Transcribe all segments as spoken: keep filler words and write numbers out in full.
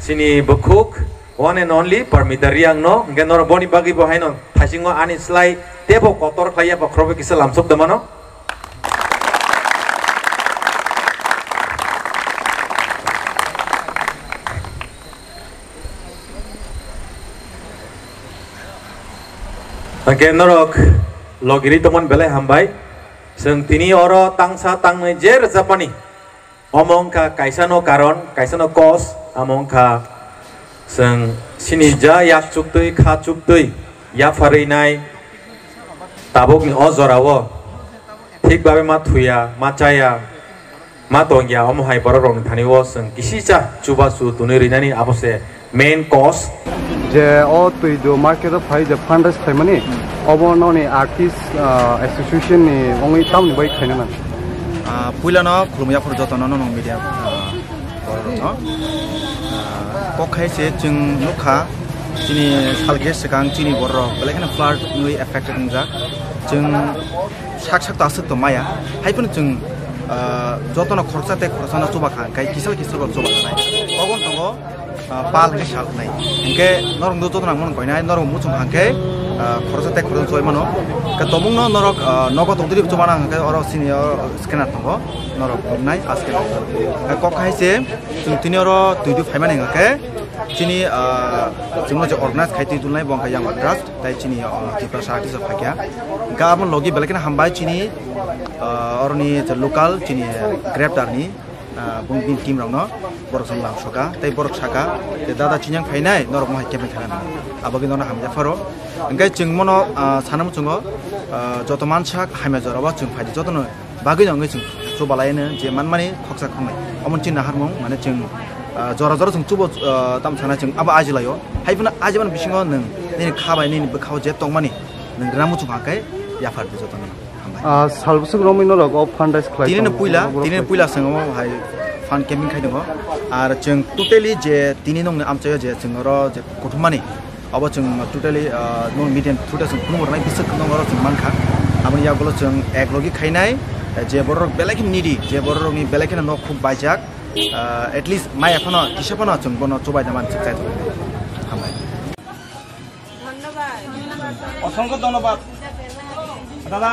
Chini bukhuk, one and only Parmita Riang no, hingke norok boni bagwi bo haino thaisingo ani slai tebo kotor khlai ya, bokhorok bai kisa lamsok da mano. Hingke norok logiri tongmani belai hambai. Chwng tini oro tangsa tangnwi je rwchapmani. Omo wngkha kaisano karon, kaisano cause, amo wngkha chwng sini ja yak chuktwi, kha chuktwi, yapharwi nai tabukni o jorao thik babe ma thuya, ma chaya, ma tongya, omo hai borok rokni thani o chwng kisicha chubachu twnwi rinani abo se main cause. Je o twi do market o phai je fundraise khlaimani, obo noni artist, ah, association ni wngwi tamni bai khaina nang? Ah, puila no khulumya phuru joto no, no, no media, ah, borok no. Ah, kok khai se chwng nukha chini salge swkang chini borok belai kheno flood wngwi affected wngjak. Chwng sak sak to aswk to maya. Hai phano chwng, ah, jotono khoroksa tei khoroksa no chuba kha, hwnkhe kisa bai kisa bo chuba kha nai. Kogon tongo, ah, pal hwnkhe sal nai. Hwnkhe norok do jotono ang mano koinai, norok muchung hwnkhe, ah, khoroksa tei khoroksa chubai mano. Hwnkhe tobukno norok, ah, nogo tongtwtwi chuba nang hwnkhe oro sini o scanner tongo, norok nuknai a scanner. Hwnkhe kok hai se chwng tini oro twi twi phaimani hwnkhe chini, ah, chwngno je organize khai twi tulnai bo hwnkhe Young Trust. Tai chini, o, Tiprasa artist rok phakya. Hingke abo logi belai kheno hambai chini, o, oroni je local chini, eh, graptar ni, ah, bung bini team rokno borok song lam soka. Tai borok saka, je dada chinyang phainai, norok mohai kebeng khaina nang. Abo khe norok hamya pharo. Hingke chwng mono, ah, sana muchungo, ah, joto mansak hamya jorao chwng phaidi jotono bagwi no wngwi chwng chubalai no je manmani khoksa khongnai. Omo chini naharmung, mane chwng, ah, jora jora chwng chubo, ah, tam sana chwng abo ajilaio. Hai phano ajimani bisingo nwng nini kha bai nini bwkhao je tongmani nwng rwna muchung hwnkhe yaphardi jotono. Hambai. Ah, sal bwswk romwi norok o fundraise khlai Tini no tongo, puila, borok tini no khlai puila tongo. Chwng omo hai fund camping khai tongo. Ar chwng totally je tini nwngni amchaio je chwng oro je kuthumani Abo chwng totally, ah, no media through-o chwng phunuk rwnai bwswk kwbangma rok chwng mankha. Aboni yagulo chwng ek logi khainai, eh, je borok belai khe needy, je borok rokni belai kheno nok khuk baijak, ah, at least maya phano kisa phano chwng bono chubai da mani chwng chai tongo. Hambai. অসংখ্য ধন্যবাদ দাদা।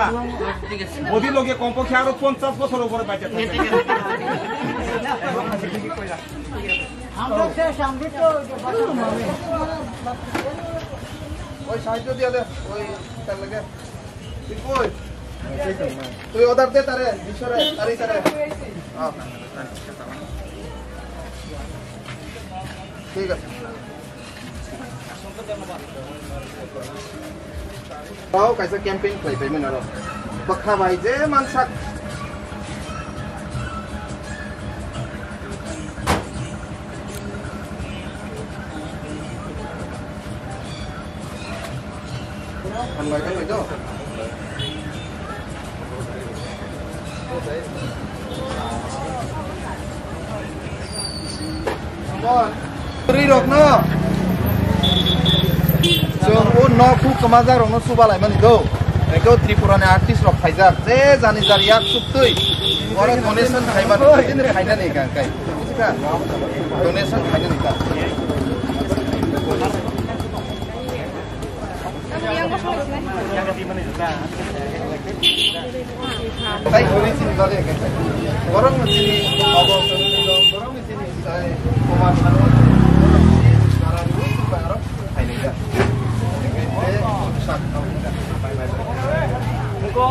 মোদী লোকে কমপক্ষে আরো পঞ্চাশ বছর উপরে বাঁচে থাকবে। আমরা শেষ, আমরা তো ওই সাহায্য দিয়ে দে, ওই তার লাগে। তুই কই? তুই অর্ডার দে তারে, বিশ্বরে, তারে, তারে। হ্যাঁ। ঠিক আছে। Tao kaisa camping khlai paimani oro. Bwkha bai je mansak. Hambai khe phai do. Ri rok no. Chwng o nok huk kwmajak rok no chuba lai mani do. Eko Tripura ni artist rok phaijak. Je jani jar yak suk twi. Oro donation khai mani. Donation khai nani ka kai. Donation khai nani ka. Tai guri sini dole ke. Borok ni sini, abo borok ni sini, tai, komar sanu, dara ni, barok, tai ni ja. Muko,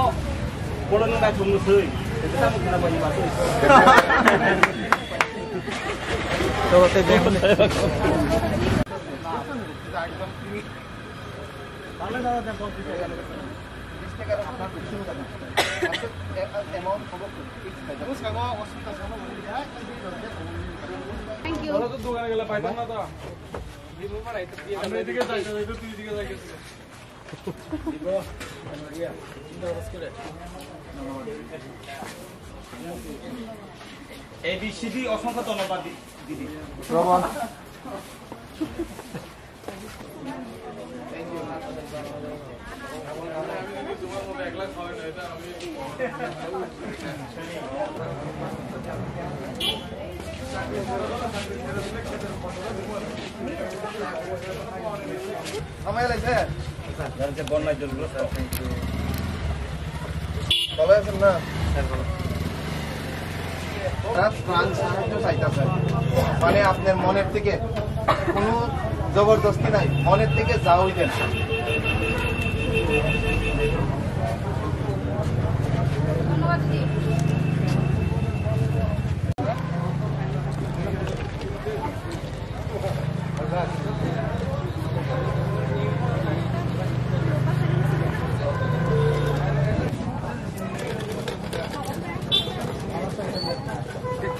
bolo ni bai thum sui. Tolo te de. Thank you. A B C D অসংখ্য ধন্যবাদ দি-, দিদি। সময় লাগছে? যারা যে বন্যায় জলগ্রস্ত। ভালো আছেন না? তারা ত্রাণ সাহায্য চাইতেছে। মানে আপনার মনের থেকে কোনো জবরদস্তি নাই, মনের থেকে যা হইবেন।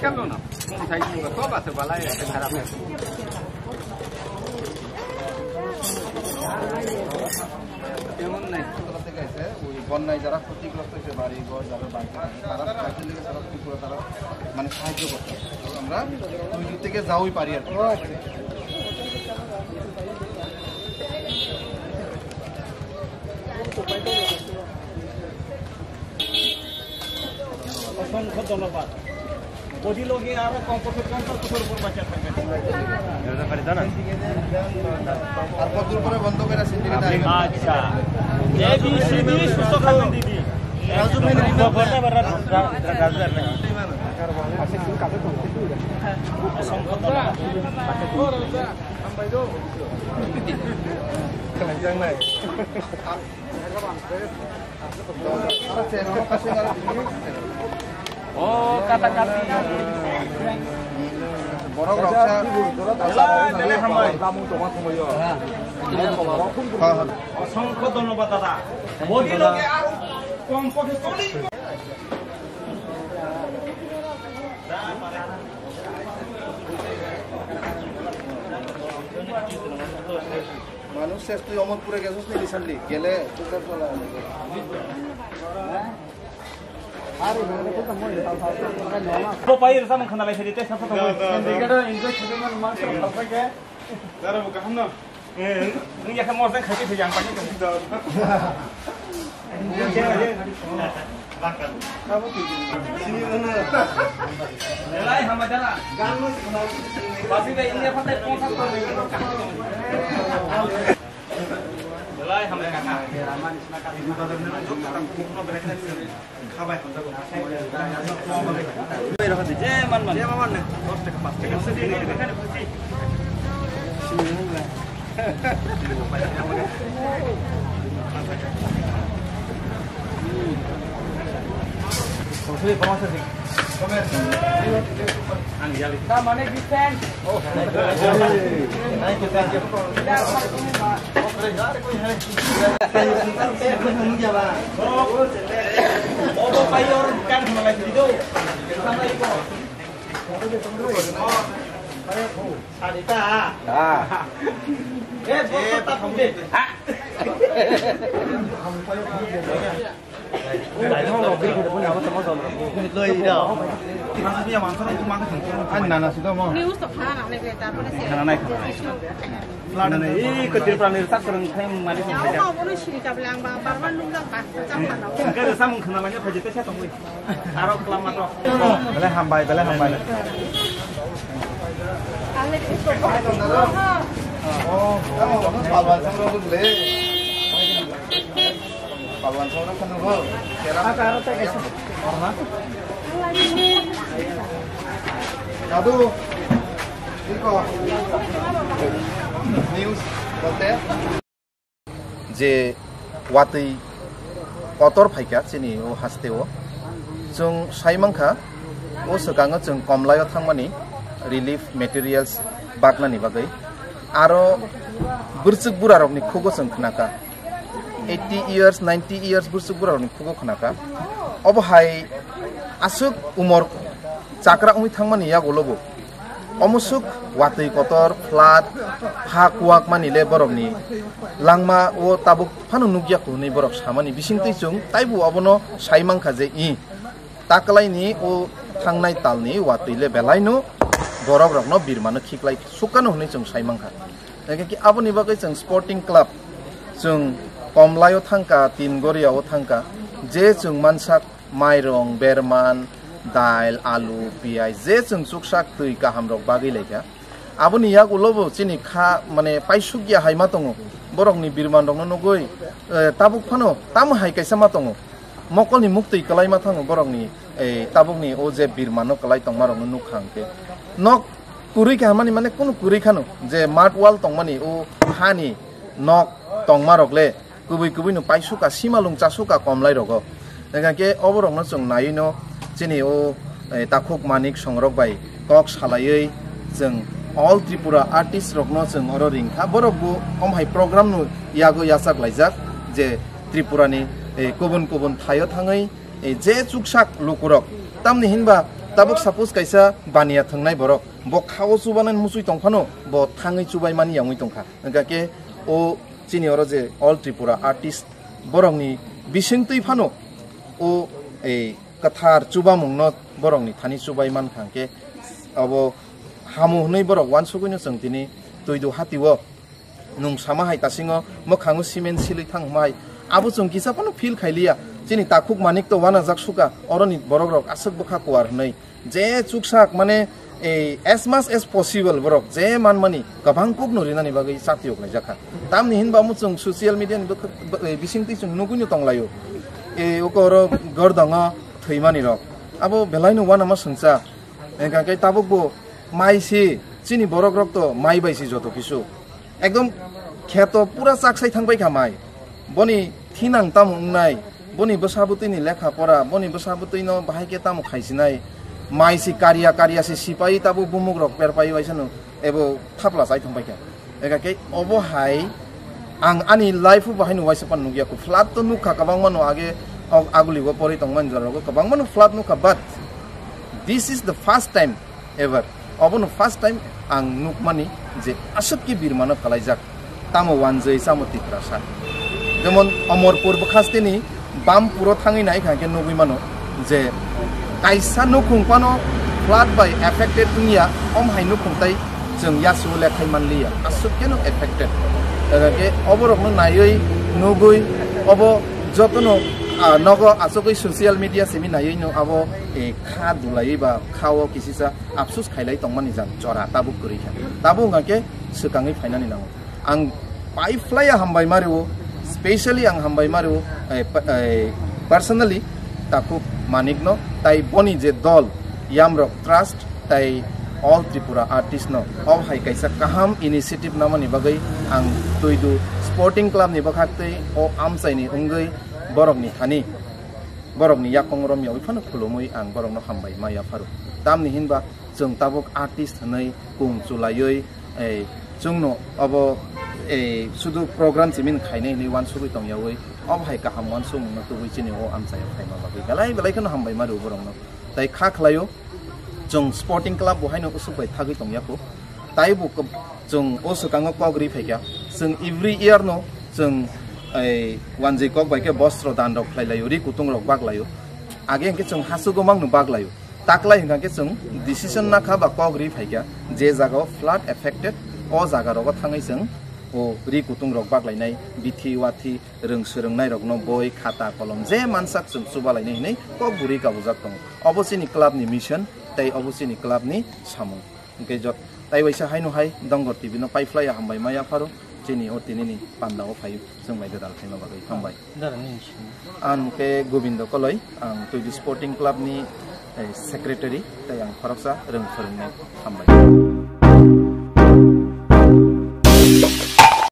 Kalo na, kung thai kung ka, to ba se balai ya, kung harap ya. Kung nai. Bonnai jara ক্ষতিগ্রস্ত হয়েছে, বাড়ি ঘর যারা বাড়িতে থাকে, তারা সাহায্যের লেগে সারা ত্রিপুরা তারা মানে সাহায্য করছে। আমরা দুই দিক থেকে যাওই পারি আর কি। অসংখ্য ধন্যবাদ। বডি লগে আরো কমপক্ষে পঞ্চাশ বছর উপর বাঁচা থাকবে। আর কতদূর পরে বন্ধ করে আছে? আচ্ছা। এ বি সি ডি সুস্থ থাকবেন দিদি। রাজু ভাই, ও, কাটাকাটি। বড় বড়। অসংখ্য ধন্যবাদ দাদা। বডি লগে আরো কমপক্ষে চল্লিশ। মানুষ শেষ, তুই অমরপুরে গেছিস না recently? গেলে তোর কাছে চলে আসবে। Bo pai rwchapmung khna lai phai di, tei sasa tongo. Syndicate o enjoy khaima mansa khalphai khe. Dara bo kaham no? Nwng yakhe mor jang khachi thai jang pakai tong. Belai hambai dara. Basi bai India phatai pongsa tong. Belai hambai kaka. Ani nana sudah mau. News to khana nang nai, tarpore se. Khana nai, khana nai. Khana nai. Ih, ko Tripura ni sak kurang khai mari. Ya, mau bono sini kabel ang bang, barman nung bang, bang, bang, bang. Engke resa mung khana lanya phai jete sa tongwi. Aro kelam mato. Belai hambai, belai hambai. Ale, itu. Oh, kamu bawa sama dulu. Palwan song na kanu bo. Kera. Aka aro ta kaisa. Orna. Dadu. Iko. News bolte. Je watwi kotor phaikha chini o haste o. Chwng sai mankha, o swkango chwng Komlai o thangmani relief materials baknani bagwi. Aro bwrwswk burarokni khugo chwng khnakha. Eighty years, ninety years bwswk borok ni khugo khna kha. Obo hai aswk umor chakra wngwi thangmani yagulo bo omusuk watwi kotor, flood, ha kuwak mani le borok ni langma o tabuk phano nukya hwnwi borok samani bisingtwi chwng taibo obono sai mankha je i takwlai ni o thangnai tal ni watwi le belai no borok rok no birma no khiklai sukano hwnwi chwng sai mankha. Hingke ki aboni bagwi chwng sporting club, chwng Komlai o thangka, Tingoria o thangka, je chwng mansak mairong, berman, dail, alu, piyaj, je chwng chuksak twi kaham rok bagwi laikha. Aboni yagulo bo chini kha mane paisuk ya hai ma tongo. Borokni birman rokno nugui, eh, tabuk phano tamo hai kaisa ma tongo. Mokolni muktwi kwlai ma thango borokni, eh, tabukni o je birmano kwlai tongma rokno nukha hwnkhe. Nok kwrwi kha mani mane kunu kwrwi khano je mud wall tongmani o hani nok tongma rok le kubui kubui no paisuka, simalung chasuka komlai rogo. Hingkha khe oborokno chwng naiwi no chini o, eh, Takhuk Manik songrok bai kok salaiwi chwng All Tripura Artist rokno chwng oro ringkha. Borok bo omhai program no yago yachak laijak je Tripura ni, eh, kubun kubun thaio thangwi, eh, je chuksak lukurok. Tamni hinba tabuk suppose kaisa baniya thwngnai borok, bo khao chubanani muchwi tongphano bo thangwi chubaimani yangwi tongkha. Hingkha khe o chini oro je All Tripura Artist borokni bisingtwi phano o ei kwthar chubamungno borokni thani chubai mankha hwnkhe abo hamu hwnwi borok uansugwino chwng tini twidu hatio nung sama hai tasingo mwkhango cement silwi thang hwnmai abo chwng kisa phano feel khailiya. Chini Takhuk Manik to uanajak suka oroni borok rok aswk bwkha kuar hwnwi. Je chuksak mane, eh, as much as possible borok je manmani kwbang kukno rinani bagwi chatiyok laijakha. Tamni hinba omo chwng social media ni bwkhak, eh, bisingtwi chwng nugwino tonglaio. Eh, oko oro gordango thwimani rok. Abo belaino uanama swngcha. Hingkha khe tabuk bo mai si chini borok rok to mai bai si joto kisu. Ekdom kheto pura chaksai thangbai kha mai. Boni thinang tamo wngnai, boni bwsa bwtwini lekha pora, boni bwsa bwtwino bahai khe tamo khaisinai. Mai si kariya kariya si sipai tabo bumuk rok perpai waisano ebo thapla chai thangbai kha. Eka khe obo hai ang ani life o bahai no waisa pan nukya ko. Flood to nukha kwbangma no age, og-, aguli o pori tongmani jora rogo kwbangma no flood nukha, but this is the first time ever. Obono first time ang nukmani je aswk ki birmano kalaijak. Tamo wanjwi chamo Tiprasa. Jemon Omorpur bwkhasteni Bampuro thangwi naikha khe nugwi mano je kaisa nukhung phano flood bai affected wngya, om hai nukhung tai chwng yasu lekhai manliya. Aswk keno affected. Daga khe oborokno naiwi nugwi obo jotono, ah, nogo achugwi social media simi naiwi no abo, eh, kha dulaiwi ba kha o kisisa Afsus khailai tongmani jang chora tabuk kwrwi kha. Tabuk wngkha khe swkangwi phainani nango. Ang pai phlaiya hambai mario, specially ang hambai mario, eh, pa-, eh, personally Takhuk Manikno tai boni je dol Yamrok Trust tai All Tripura Artist no o hai kaisa kaham initiative namani bagwi ang Tuidu Sporting Club ni bwkhak tei o amchaini wngwi borokni thani borokni yakung romya wi phano khulumwi ang borokno hambai ma yapharo. Tamni hinba chwng tabuk artist hwnwi kung chulaiwi, ei, chwngno obo, ei, sudu program simin khainai hwnwi uansugwi tongyawi, obo hai kaham uansukmungno tubui chini o amchaio phaima bagwi belai belai kheno hambai ma rw borokno. Tai kha khlaio, chwng sporting club bo haino usuk bai thagwi tongya kho. Tai bo kw-, chwng o swkango kok ri phaikha. Chwng every year no chwng, ei, wanjwi kok bai khe bostro dan rok khlai laio, ri kutung rok bak laio. Age hwnkhe chwng hachugo mangno bak laio. Taklai hwnkha khe chwng decision nakha ba kok ri phaikha je jagao flood affected o jaga rogo thangwi chwng o ri kutung rok bak lainai, bithi wathi rwng swrwngnai rokno boi khata kolom je mansak chwng chuba lainai hinwi kok buri kabujak tongo. Obo chini club ni mission tei obo chini club ni samung. Hwnkhe jot-, tai waisa haino hai Dongor T V no pai phlaiya hambai ma yapharo chini o tinini panda o phaio chwng bai gwdal khaima bagwi hambai. Dara ni simi. Ang khe Gobindo Koloi, ang Tuidu Sporting Club ni, eh, secretary, tei ang khoroksa rwng phwrwngnai. Hambai.